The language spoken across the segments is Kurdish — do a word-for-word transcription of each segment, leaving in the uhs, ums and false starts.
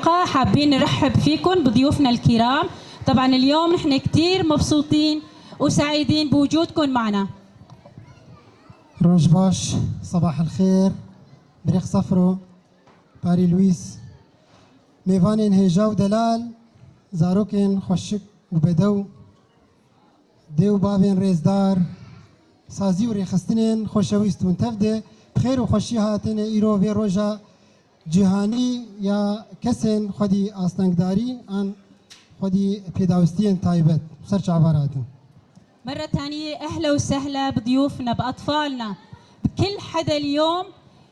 العلاقة، حابين نرحب فيكم بضيوفنا الكرام. طبعًا اليوم نحن كتير مبسوطين وسعيدين بوجودكم معنا. Roj baş, sabah el xêr, Birêx Safro, Parî Lwîs, mêvanên hêja û delal, zarokên xweşik û bedew, dê û bavên rêzdar, sazî û rêxistinên xoşewîst hûn tev de bi xêr û xweşî hatine îro vê roja cîhanî ya kesên xwedî astengdarî an xwedî pêdawistiyên taybet ser çavan hatin. مرة تانية أهلا وسهلا بضيوفنا، بأطفالنا، بكل حدا اليوم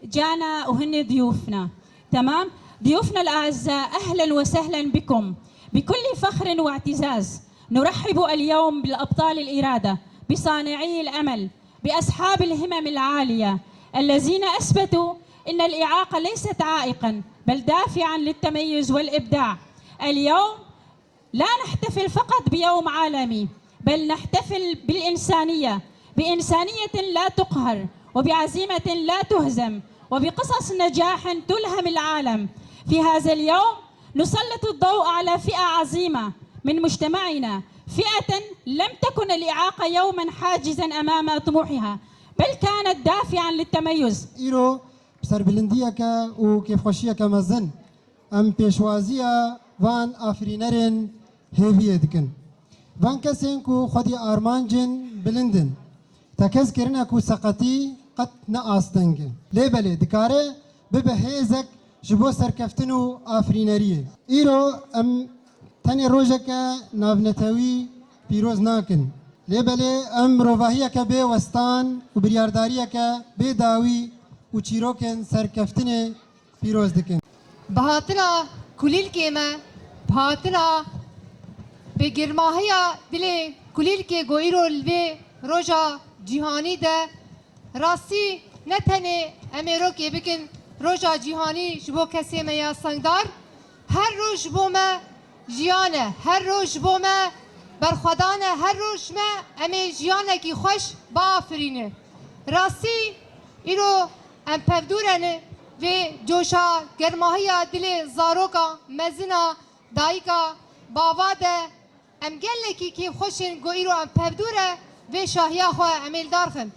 جانا وهن ضيوفنا. تمام؟ ضيوفنا الأعزاء، أهلا وسهلا بكم بكل فخر واعتزاز. نرحب اليوم بالأبطال الإرادة، بصانعي الأمل، بأصحاب الهمم العالية، الذين أثبتوا أن الإعاقة ليست عائقا، بل دافعا للتميز والإبداع. اليوم لا نحتفل فقط بيوم عالمي، بل نحتفل بالإنسانية، بإنسانية لا تقهر، وبعزيمة لا تهزم، وبقصص نجاح تلهم العالم. في هذا اليوم نسلط الضوء على فئة عظيمة من مجتمعنا، فئة لم تكن الإعاقة يوما حاجزا أمام طموحها، بل كانت دافعا للتميز. Îro bi serbilindiyeke û kêfxweşiyeke mezin em pêşwaziya van afirînerên hêviyê dikin. Van kesên ku xwedî armancên bilind in, tekez kirine ku seqetî qet ne asteng e. Lê belê dikare bibe hêzek ji bo serkeftin û afirîneriyê. Îro em tenê rojeke navnetewî pîroz nakin. Lê belê em mirovahiyeke bê westan û biryardariyeke bê dawî û çîrokên serkeftinê pîroz dikin. Bi hatina kulîlkê me, bi hatina bi germahiya dilê kulîlkê ku îro li vê roja cîhanî de rastî ne tenê em ê rokê bikin roja cîhanî ji bo kesê me ya sengdar, her roj ji bo me jiyan e, her roj ji bo me berxwedan e, her roj me em ê jiyanekî xweş biafirîne. Rastî îro em pevdûre ne vê coşa germahiya dilê zaroka mezina, dayika, bava de. Em gelekî kêfxweş in ku îro em pevdûre vê şahiya xwe em ê li dar xin.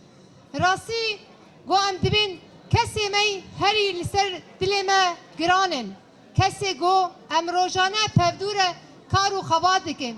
Rastî ku em dibên kesê me herî li ser dilê me giran in. Kesê ku em rojane pevdûre kar û xebat dikin.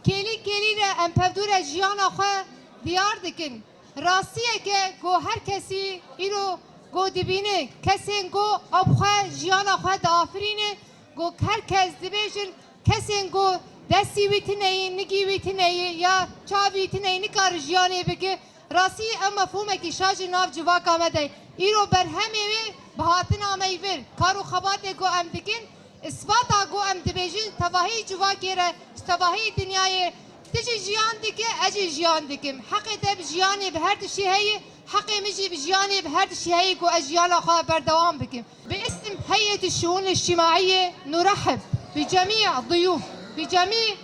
Kêlî kêlî re em pevdûre jiyana xwe diyar dikin. Rastiyeke ku her kesî îro ku dibîne, kesên ku ew bi xwe jiyana xwe diafirîne, ku her kes dibêjin kesên ku destî wî tune yî, nigî wî tune yî ya çavî tune yî nikare jiyanê bike, rastî ew mefhûmekî şaş ji nav civaka me de. Îro berhemê wê bi hatina me yî vir, kar û xebatê ku em dikin, îsbata ku em dibêjin tevahî civakê re, ji tevahî dinyayê Tu jî jiyan dike, ez jî jiyan dikim. Heqê te bi jiyanê bi her tiştî heye, heqê min jî bi jiyanê bi her tiştî heye ku ez jiyana xwe berdewam bikim. باسم هيئة الشؤون الاجتماعية نرحب بجميع الضيوف، بجميع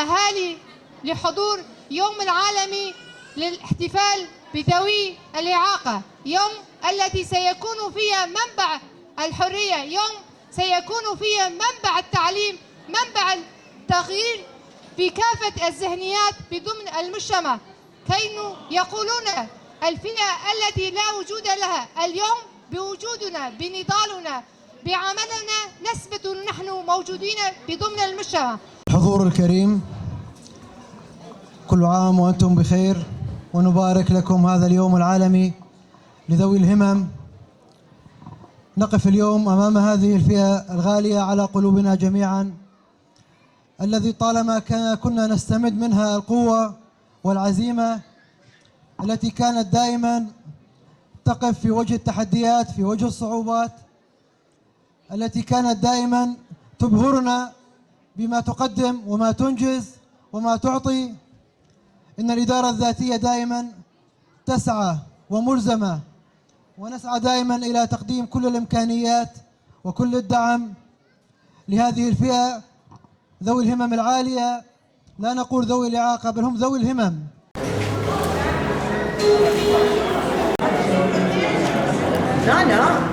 أهالي لحضور يوم العالمي للاحتفال بذوي الإعاقة، يوم التي سيكون فيها منبع الحرية، يوم سيكون فيها منبع التعليم، منبع التغيير في كافة الذهنيات بضمن المجتمع، كي يقولون الفئة التي لا وجود لها اليوم بوجودنا، بنضالنا، بعملنا نثبت نحن موجودين بضمن المجتمع. الحضور الكريم، كل عام وأنتم بخير، ونبارك لكم هذا اليوم العالمي لذوي الهمم. نقف اليوم أمام هذه الفئة الغالية على قلوبنا جميعا، الذي طالما كان، كنا نستمد منها القوة والعزيمة التي كانت دائما تقف في وجه التحديات، في وجه الصعوبات، التي كانت دائما تبهرنا بما تقدم وما تنجز وما تعطي. إن الإدارة الذاتية دائما تسعى وملزمة، ونسعى دائما إلى تقديم كل الإمكانيات وكل الدعم لهذه الفئة ذوي الهمم العالية. لا نقول ذوي الإعاقة، بل هم ذوي الهمم. لا، لا.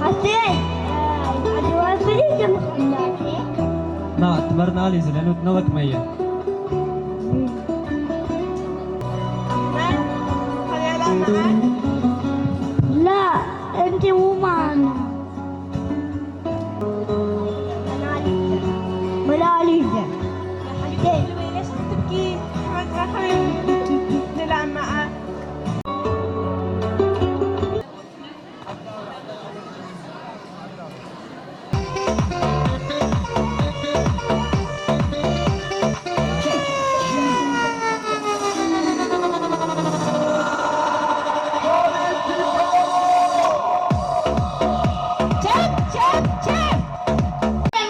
حسين، آه، عبد الوهاب فريد محمد. نا، تبرنا لي زلانوت نوك مية. لا، انت مو معنا. موناليزا. موناليزا. يا حبيبتي الحلوة، ليش عم تبكي؟ حبيبتي، رحمي. نلعب معك.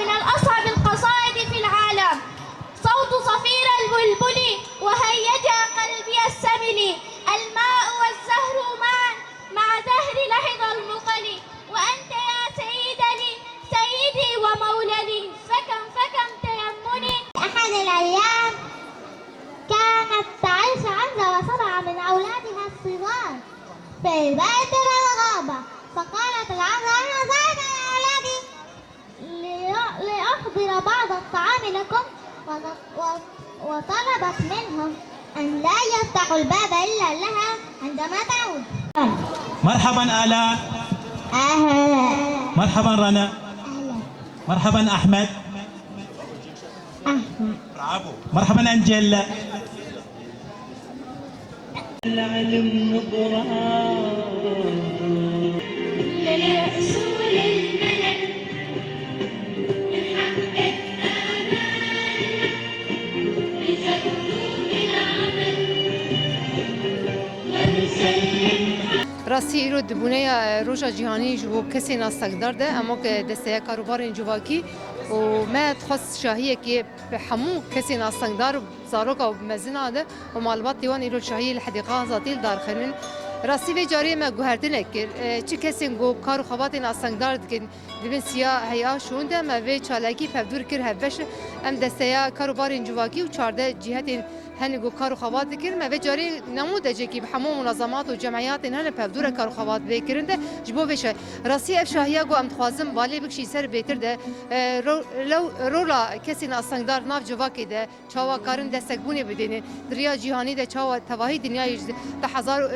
من الأصعب القصائد في العالم، صوت صفير البلبل وهيج قلبي السمل، الماء والزهر معا مع زهر لحظ المقل، وأنت يا سيد لي، سيدي ومولى لي، فكم، فكم تيمني. أحد الأيام كانت تعيش عنزة وسبعة من أولادها الصغار في بيت في الغابة، فقالت العنزة: "أنا ذاهبة يا أولادي لي-، لأحضر بعض الطعام لكم"، وط-، و-، وطلبت منهم أن لا يفتحوا الباب إلا لها عندما تعود. مرحبا آلاء. أهلا. مرحبا رنا. أهلا. مرحبا أحمد. أحمد. Bravo. مرحبا أنجيلا. Rastî îro di bûneya, e, Roja Cîhanî ji bo kesên astengdar de, em wek, e, desteya karûbarên civakî û me dixwest şahiyekê bi hemû kesên astengdar, zaroka û mezina de û malbatê wan îro şahiyê li Hedîqa Azadiyê li dar xinin. Rastî vê carê me guhertinek kir, e, çi kesên ku kar û xebatên astengdar dikin, di bin siya heya şûn de me vê çalakî pevdûr kir hevbeş. Em desteya karûbarên civakî û çardeh cîhetên hene ku kar û xebat dikin. Me vê carê nemûdecekî bi hemû munazemat û cemiyatên hene pevdûre kar û xebat bê kirin de ji bo vê şa-, rastî ev şahiya ku em dixwazin balê bikişî ser bêtir de, e, ro-, lew-, rola kesên astengdar nav civakê de, çawa karin destekbûnê bidêne. Di riya cîhanî de çawa tevahî dinyayê ji te hezar û,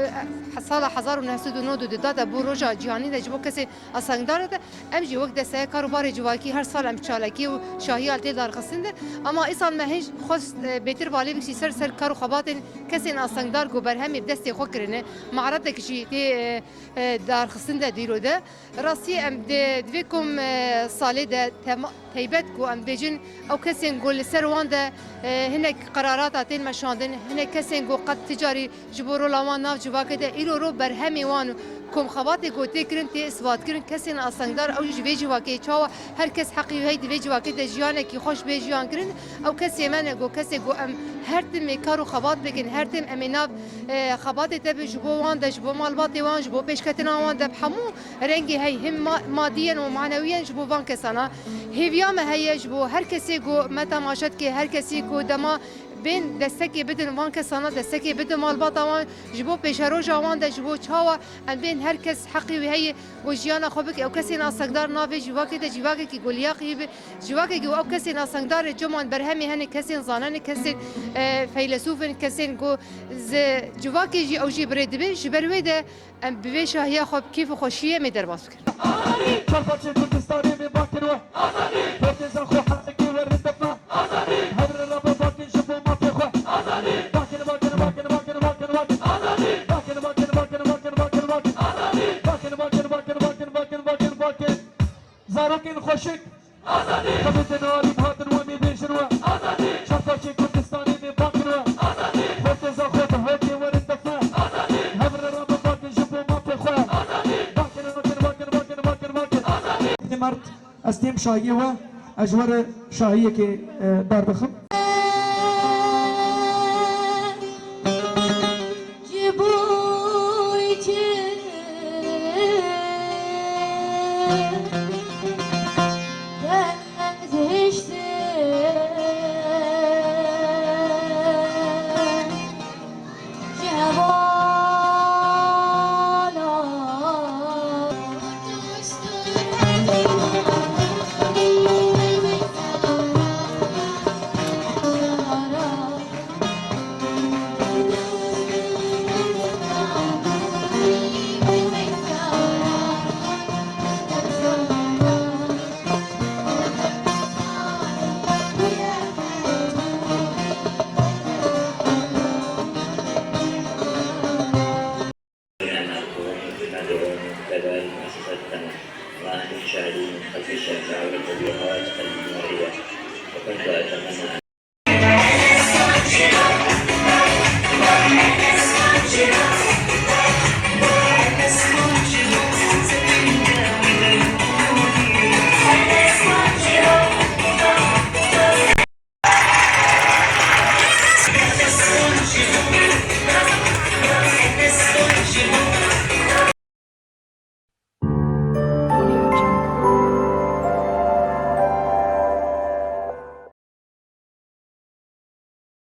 e, sala hezar û neh sed û nod û du de bû roja cîhanî de ji bo kesên astengdar de, em jî wek desteya kar û barê civakî her sal em çalakî û şahiya li tê darxistin de. Ama îsal me hêj xwest, e, bêtir balê bikişî ser, ser kar û xebatên kesên astengdar ku berhemê bi destê xwe kirine. Me'redek jî tê, e, e, darxistin de dîro de. Rastî em di, di vê kom, e, salê de tema-, teybet ku em dibêjin ew kesên ku li ser wan de, e, hinek qerarata tên meşandin, hinek kesên ku qet ti carî ji bo rola wan nav civakê de îro ro berhemê wan û komxebatê ku tê kirin tê isbatkirin, kesên astengdar ew ji vê civakê çawa her kes heqî wî heye di vê civakê de jiyanekî xweş bê jiyan kirin. Ew kesê me ne ku kesê ku em her tim ê kar û xebat bikin, her tim em ê nav, e, xebatê de bin ji bo wan de, ji bo malbatê wan, ji bo pêşketina wan de bi hemû rengê heye, him ma-, madiyen û manewiyen ji bo van kesana. Hêviya me heye ji bo her kesê ku me temaşe dike, her kesî ku dema bên destekê bidin van kesana, destekê bidin malbata wan, ji bo pêşeroja wan de, ji bo çawa em bên her kes heqê wî heye ku jiyana xwe bike. Ew kesên astengdar navê civakê de civakekî ku liyaqî be, civakekî ku ew kesên astengdar ê coman berhemê hene, kesên zanenê, kesên, e, feylesûf in, kesên ku zi civakê jî ew jî bi rê dibe. Ji ber wê de em bi vê şahiya xwe bi kêf û xweşiyê em ê derbas bikin. Çar parçeyê Kurdistanê bê bakir we. Azadî! Herkes xwe heqekî werin defa. Azadî! Hev re rabe bakir ji bo mafê xwe. Azadî! Bakir, bakir, bakir, bakir, bakir, bakir. Azadî! Bakir, bakir, bakir, bakir, bakir, bakir. Azadî! Bakir, bakir, bakir, bakir, bakir, bakir, bakir. Zarokên xweşik. Azadî! Xebitên arî hatin we mê bêjin we. Azadî! Çar parçeyê Kurdistanê bê bakir we. Azadî! Herkes xwe bi hokê werin defa. Azadî! Hev re rabe bakir ji bo mafê xwe. Azadî! Bakir, bakir, bakir, bakir, bakir, bakir. Azadî! Mert. Ez têm şahiyê we, ez ji we re şahiyekê, e, derdixim. Ji bo çi dest hiştin? أنا أخوهم ندعو من قبل مؤسسة تمام، راح نشاهدون خلف الشاشة على التبليغات المرئية، وكنت أتمنى